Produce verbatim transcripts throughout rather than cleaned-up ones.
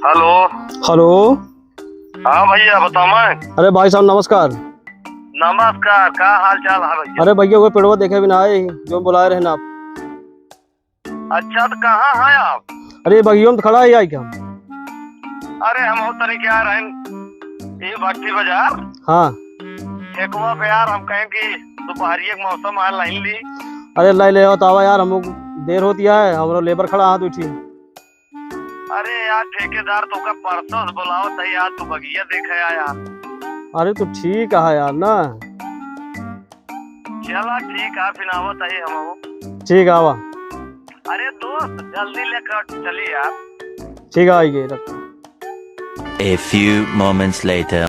हेलो। हेलो। हाँ भैया, बतावा। अरे भाई साहब, नमस्कार। नमस्कार, का हाल चाल है भैया? अरे भैया, वो पेड़वा देखे बिना आए ही, जो बुलाए रहे ना आप। अच्छा, तो कहाँ हैं आप? अरे, बगियों में तो खड़ा ही आई क्या? अरे, हम हो तनी क्या रहन, ये भट्टी बाजार। हाँ। ठेकवा पे यार, हम कहें कि दोपहरिया के मौसम है, लाइन ली। अरे, लाई ले आओ, तो आवा यार, हमको देर होती है, हमरो लेबर खड़ा हाथ उठी। अरे यार ठेकेदार, तोका परसों से बुलावत है यार, तू बगिया देखे आ यार। अरे, तू ठीक है यार ना। चला ठीक है, फिर आवत है हम। ठीक है, आवा। अरे दोस्त, जल्दी लेकर चली यार। ठीक है, आइए, रख। A few moments later.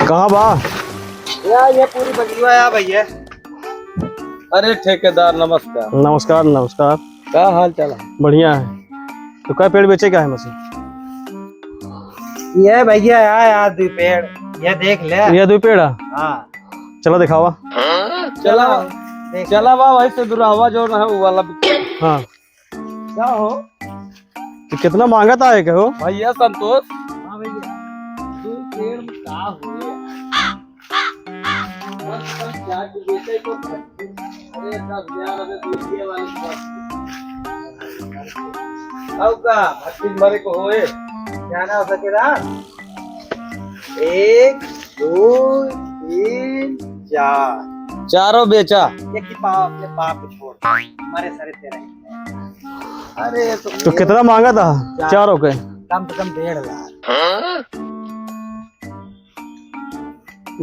कहाँ बा? या, ये पूरी बगिया है भैया। अरे ठेकेदार, नमस्कार। नमस्कार, नमस्कार। का हाल चाल है? बढ़िया है। तो कै पेड़ बेचे का है मसी? ये भैया, या, या दुइ पेड़, ये देख ले। ये दुइ पेड़ है? हाँ। चला दिखावा। चला, देख। चला बा, वही से दुरावा जो ना है, वो वाला। हाँ। का हो? तो कितना मांगत है के हो? भैया संतोष। हाँ भैया। दुइ पेड़ में का हुए? बस, बस, जाके बेचे को भर। अरे, दस हजार, अबे, दीजिए वाली बात। अब का? भट्टी भरे को होए? क्या ना हो सकेला? एक, दो, तीन, चार। चारों बेचा? एक ही पाव, अपने पाव को छोड़। हमारे सारे तेरह ही। अरे, तो तो कितना मांगा था? चार। चारों के? कम से कम डेढ़ लाख।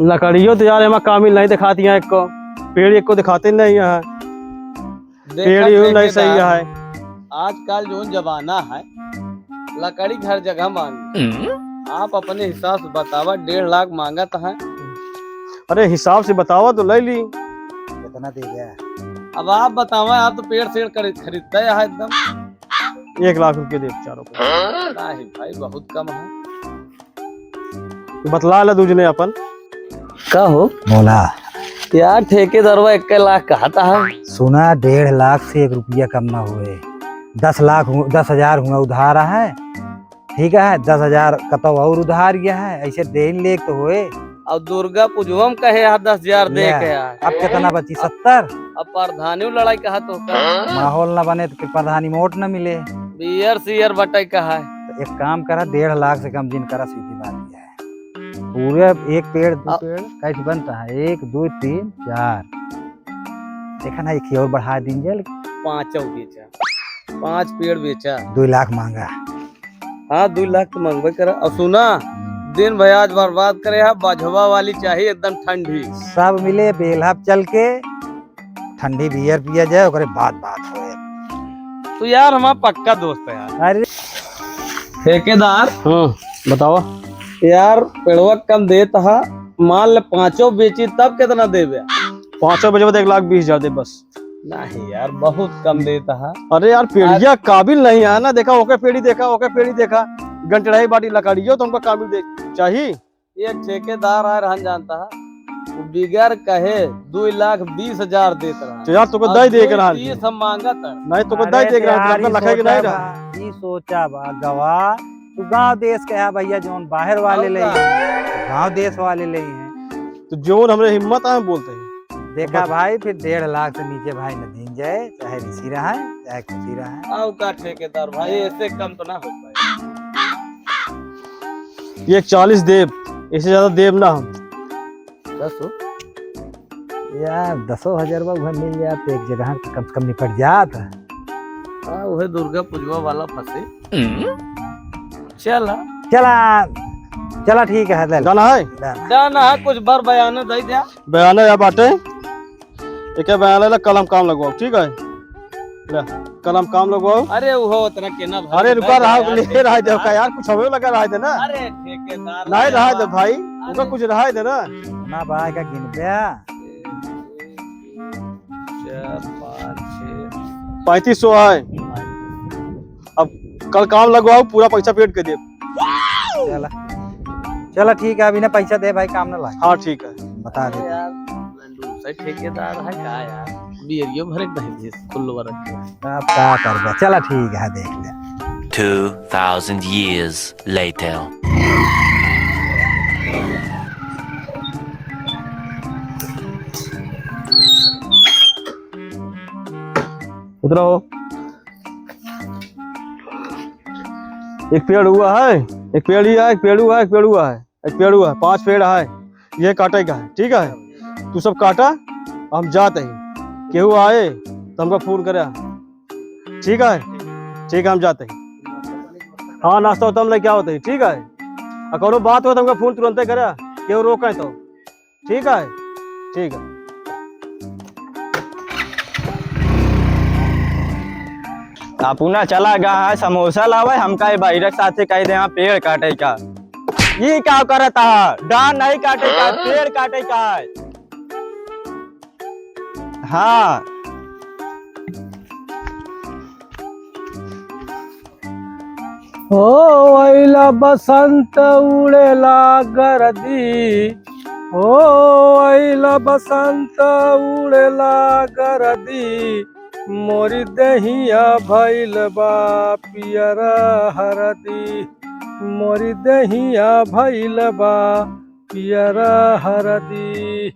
लकड़ियों तो यार एमा कामिल नहीं दिखाती हैं, एको पेड़ एको दिखाते नहीं है। देखा पेड़ यूं नहीं सही ठेकेदार, है। आजकल जो जमाना है, लकड़ी हर जगह मांग। हम्म। आप अपने हिसाब से बतावा, डेढ़ लाख मांगत है। अरे हिसाब से बतावा तो ले ली। कितना दे गया? अब आप बतावा, आप तो पेड़ सेड़ खरीद, खरीदता है एकदम। एक लाख रुपये दे चारों को। नहीं भाई, बहुत कम है। बतला ले दूजने अपन। का हो? बोला। यार, ठेकेदारवा एक लाख कहता है। सुना, डेढ़ लाख से एक रुपया कम ना हुए। दस लाख हु-, दस हजार हुआ उधार है, ठीक है, दस हजार कतौ और उधार गया है, ऐसे देन लेक तो होए। अब दुर्गा पूजवा में कहे यहाँ दस हजार दे ले, के आए। अब कितना बची? सत्तर? अब प्रधानी लड़ाई कहा तो का? माहौल ना बने तो फिर प्रधानी में वोट ना मिले। बियर सियर बटाई कहा है। तो एक काम करा, डेढ़ लाख से कम जिन करा, सीधी बात यह है। पूरे एक पेड़, दो अब पेड़ कैसे बनता है? एक, दो, तीन, चार। देखा ना, एक ही और बढ़ा दीन जाए। पाँचों बेचा, पाँच पेड़ बेचा। दो लाख मांगा। हाँ, दो लाख तो मांगबे करा। और सुना, हम्म। दिन भर आज बर्बाद करे है, बजवा वाली चाहिए एकदम ठंडी। सब मिले बेल्हा पे चल के ठंडी बियर पिया जाए, ओकरे बाद बात होए। तू यार हमारा पक्का दोस्त है यार। अरे ठेकेदार। हाँ, बतावा। यार पेड़वा कम देत हा, मान ले पाँचों बेची तब कितना देबे? पाँचों बेचबे तो एक लाख बीस हजार दे बस। नहीं यार, बहुत कम देत हा। अरे यार, पेड़िया काबिल नहीं है ना, देखा ओके पेड़ी देखा, ओके पेड़ी देखा, गंटड़ाई बाटी लकड़ियो तो हमको काबिल दे चाहिए। एक ठेकेदार आए रहन जानता है, वो बिगर कहे दो लाख बीस हजार देत रहा। तो यार, तोके अब दे दे के दो रहन। तीस हम मांगत है। नहीं, तोके दे अरे दे के रहन, यार, हमको ई लखे के नहीं सोचा रहा। बा, ई सोचा बा, गवा, तू गाँव देश के है भैया, जौन बाहर वाले और ले का? हैं, गाँव देश वाले ले हैं। तो जौन हमरे हिम्मत आए, हम बोलते हैं। देखा बस। भाई, फिर डेढ़ लाख से नीचे भाई न दीन जाए, चाहे रिसी रहा है, चाहे खुशी रहा है। आओ का ठेकेदार भाई, ऐसे कम तो ना हो पाए। ये चालीस देब, इससे ज्यादा देब ना हम। दस हो? यार, दसो हजार बा, उहे मिल जात, एक जगह कम से कम निपट जात। हाँ, उहे दुर्गा पूजवा वाला फंसे। चला। चला, चला, ठीक है, ले ले। जाना है? जाना। जाना है, कुछ बार बयाना दे दे। बयाना या बाटे, एक बयाना ले, कल हम काम लगवाओ, ठीक है? ले, कल हम काम लगवाओ। अरे, वो उतना के ना भाई, अरे, रुका रहा, यार, ले रहा है, देखो का यार, कुछ हमें लगा रहा है ना। अरे, ठेकेदार नहीं रहा है, भाई, अरे। उनका कुछ रहा है ना। ना भाई, का गिन गया? चार, पाँच, छः। पैंतीस सौ है। अब कल काम लगवाओ, पूरा पैसा पेड कर दे। चला, चला, ठीक है, अभी ना पैसा दे भाई, काम ना लाए। हाँ, ठीक है। बता दे। अरे यार, ठेकेदार है का यार, बियरियो भरे नहीं दिस, खुल्लो रखे। अब का करबा, चला ठीक है, देख ले। Two thousand years later. उतरो। एक पेड़ हुआ है, एक पेड़ ही है, एक पेड़ हुआ है, एक पेड़ हुआ है, एक पेड़ हुआ है, पांच पेड़ है, ये काटे का है, ठीक है? तू सब काटा, हम जात ही। केहू आए तो हमका फोन करे, ठीक है? ठीक है, हम जात ही। हाँ, नाश्ता उस्ता हम लेके आवत ही, ठीक है? और कोनो बात हो तो हमका फोन तुरंते करे, केहू रोके तो। ठीक है, ठीक है। अपना चला गा है समोसा लावे, हमका ये बहिरा के साथे कहि दे हाँ पेड़ काटे का। ये का करत है? डान नहीं काटे का, हाँ? पेड़ काटे का है। हाँ। हो अइला बसंत उड़ेला गरदी, हो अइला बसंत उड़ेला गरदी, मोरी देहिया भइल बा पियर हरदी, मोरी देहिया भइल बा पियर हरदी।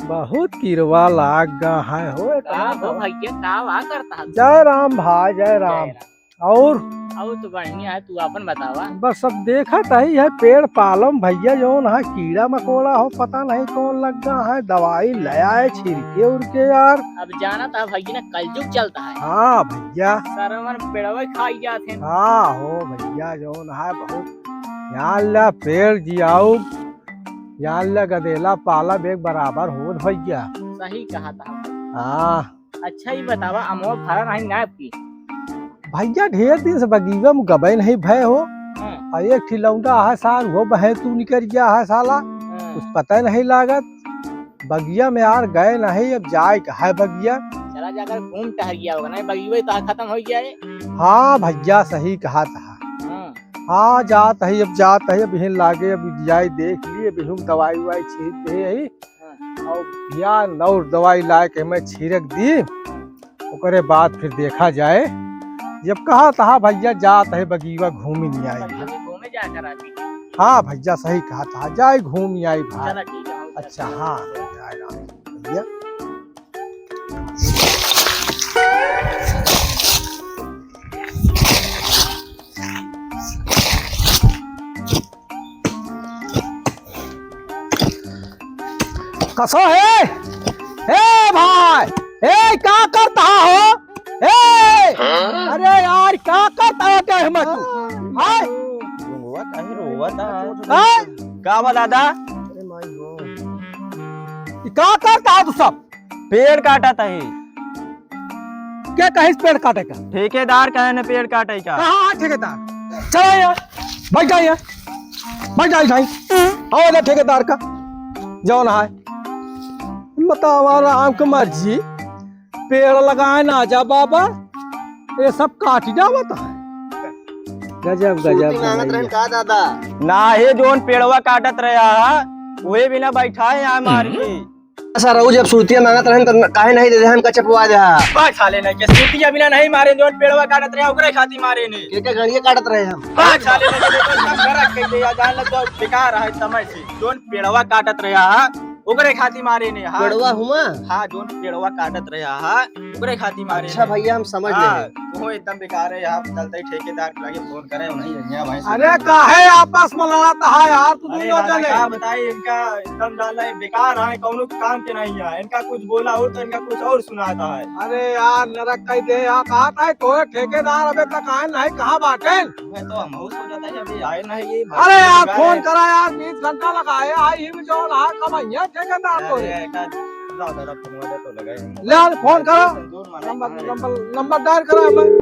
बहुत किरवा लाग गा है हो का हो भैया, का वा करता है? जय राम भाई, जय राम। जय राम। और? और तो बढ़िया है, तू आपन बतावा। बस अब देखत ही है पेड़ पालम भैया, जौन है कीड़ा मकोड़ा हो, पता नहीं कौन लग गा है, दवाई ले आए छिड़के उड़के यार। अब जाना था भैया ना, कलजुग चलता है। हाँ भैया। सरवन पेड़वे खाई जात हैं। हाँ हो भैया, जौन है बहुत। यार ला पेड़ जियाऊ, यार ला गदेला पाला बेग बराबर होत भैया। सही कहा था। हाँ। अच्छा, ई बतावा, अमवा फरा नहीं ना आपकी? भैया, ढेर दिन से बगीवा में गबे नहीं भय हो। हाँ। और एक ठी लौंडा है सार, वो बहे तू निकल गया है साला, हाँ। कुछ पता नहीं लागत। बगिया में यार गए नहीं, अब जाए का है बगिया। चला जाकर घूम टहर गया होगा, नहीं बगिया तो खत्म हो गया है। हाँ भैया, सही कहा था। हाँ। हाँ, जात है, अब जात है, अब यहीं लागे, अब जाए देख लिए, अब यहीं दवाई उवाई छीट दे है। हाँ। और बियान और दवाई लाए के मैं छिड़क दी, ओकरे बाद फिर देखा जाए। जब कहा तहा भैया जात है बगीवा घूमी नहीं आई। घूमे जा कर आती। हाँ भैया सही कहा तहा, जाए घूमी आई भाई। चला ठीक है, हम अच्छा, हाँ, जाए राम भैया। कसो है? ए भाई, ए का करता हो? ए! हाँ? अरे यार, का करता हो क्या हिम्मत तू? हाँ? गुंगवा काहे रोवत है? हाँ? का बा दादा? अरे माई हो। ई का करता हो तू सब? पेड़ काटत ही। के कहिस पेड़ काटे का? ठेकेदार कहे न पेड़ काटे का। कहाँ है ठेकेदार? चलो यार, बैठ जा यार, बैठ जा भाई। आओ ना ठेकेदार का, जौन है। बतावा राम के मर्जी, पेड़ लगाए ना जा बाबा, ये सब काटी डावत है। गजब, गजब सूती मांगत भैया। रहन का दादा? ना, हे जौन पेड़वा काटत रहा है, वही बिना बैठा है यहाँ मार के। सर, ऊ जब सुरतिया मांगत रहन, त काहे नहीं दे दे, हमका चपवा दे हा। बा साले नहीं के सुरतिया बिना नहीं मारे, जौन पेड़वा काटत रहे, ओकरे खातिर मारे ने। के के गड़िया काटत रहे हम। बा साले नहीं के, देखो, सब गलत कह दे, या जान लग जाओ, बेकार है समय से। जौन पेड़वा काटत रहे हा, ओकरे खातिर मारे ने, हाँ। पेड़वा हुआ? हाँ, जौन पेड़वा काटत रहे हा, ओकरे खातिर मारे अच्छा ने। भैया, हम समझ हाँ, गए। वो एकदम बेकार है, यहाँ चलते ही ठेकेदार के लगे फोन करे, उन्हीं यहाँ भाई से अरे, काहे आपस में लड़त है यार, तू अरे दोनों दादा, जने? का बताई, इनका एकदम डाला है, बेकार है, कौनो काम के नहीं है। इनका कुछ बोला हो तो इनका कुछ और सुनाता है। अरे यार, नरक कह दे यार, कहा था तो ठेकेदार अबे तक आए नहीं, कहाँ बाटे? मैं तो हम सोचा था कि अभी आए नहीं ये। अरे यार, फोन करा यार, बीस घंटा लगाए, आई ही भी जो रहा, कमाइया ठेकेदार तो अरे है। यार, ज्यादा फोन वाला तो लगा ही नहीं। ले यार, फोन करो। नंबर, नंबर, नंबर डायल करो हमें।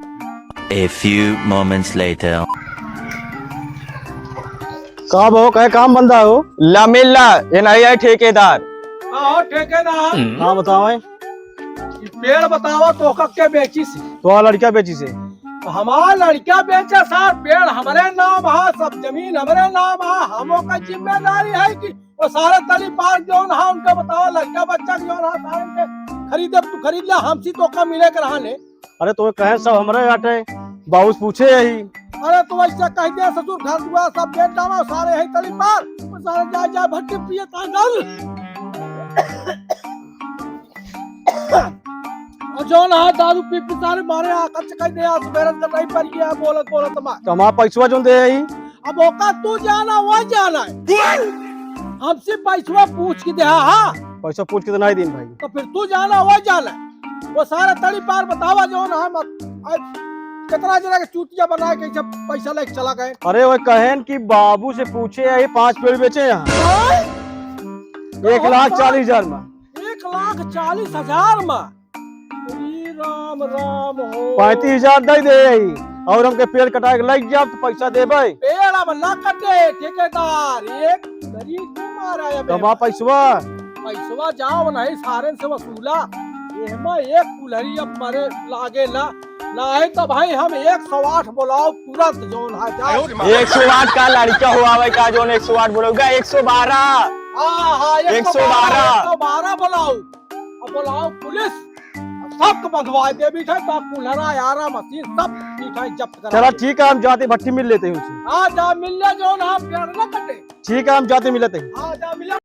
A few moments later. का बा हो, कहे काम बंदा हो? ला मिल ला, ये नहीं है ठेकेदार। का हो ठेकेदार? हाँ, बताओ। ये पेड़ बताओ, तोहका के बेची से? तो लड़का बेची से। तो हमार लड़का बेचे सार, पेड़ हमरे नाम है, सब जमीन हमरे नाम है, हम ओकर जिम्मेदारी है कि वो सारे तड़ी पार जौन हा उनका बतावा, लड़का बच्चा के जौन हा सारे के खरीदे, तू खरीद ले, हमसे तो का मिले के रहा ने। अरे तो कहे सब हमरे आटे, बाबू से पूछे यही। अरे तो वैसे कह दे ससुर, घर दुआर सब बेच डावा, सारे है तड़ी पार, वो सारे जा जा भट्टी पिए ता डाल। और जौन हा दारू पी पी सारे मारे आ कच कह दे, आज बेरन कर नहीं पर गया, बोलत बोलत मार। तो हमारा पैसवा जौन दे यही। अब ओका तू जाना, वो जाना है। हमसे पैसवा पूछ के दे, हाँ, हाँ। पैसा पूछ के तो नहीं दीन भाई। तो फिर तू जाना, वो जाना है। वो सारा तड़ी पार बतावा जौन हा, हम आज कितना जना के चूतिया बना के सब पैसा लेके चला गए। अरे वो कहेन कि बाबू से पूछे यही पाँच पेड़ बेचे यहाँ। हाँ? एक लाख चालीस हजार में। एक लाख चालीस हजार में? अरे राम राम हो। पैंतीस हजार दे दे यही, और हमके पेड़ कटाए के लग जाब तो पैसा देबे। पेड़ अब ना कटे ठेकेदार, एक गरीब को मारा है तो बा पैसवा। पैसवा जाओ नहीं सारन से वसूला, एहमा एक कुल्हरी अब मरे लागे ना, नहीं तो भाई हम एक सौ आठ बुलाओ तुरंत जौन हा जाओ। एक सौ आठ का लड़का हुआ भाई का जौन एक सौ आठ बोलोगा, एक सौ बारह। हाँ, हाँ, एक सौ बारह। एक सौ बारह। एक सौ बारह बुलाओ। अब बुलाओ पुलिस, अब सबको बंधवा दे, बैठा तो कुल्हरा, आरा, मशीन सब बैठा जब्त करा चला दे। ठीक है, हम जाते भट्टी मिल लेते हैं उनसे। हाँ, जा मिल ले, जौन हा पेड़ ना कटे। ठीक है, हम जाते मिलते हैं। हाँ, जा मिले।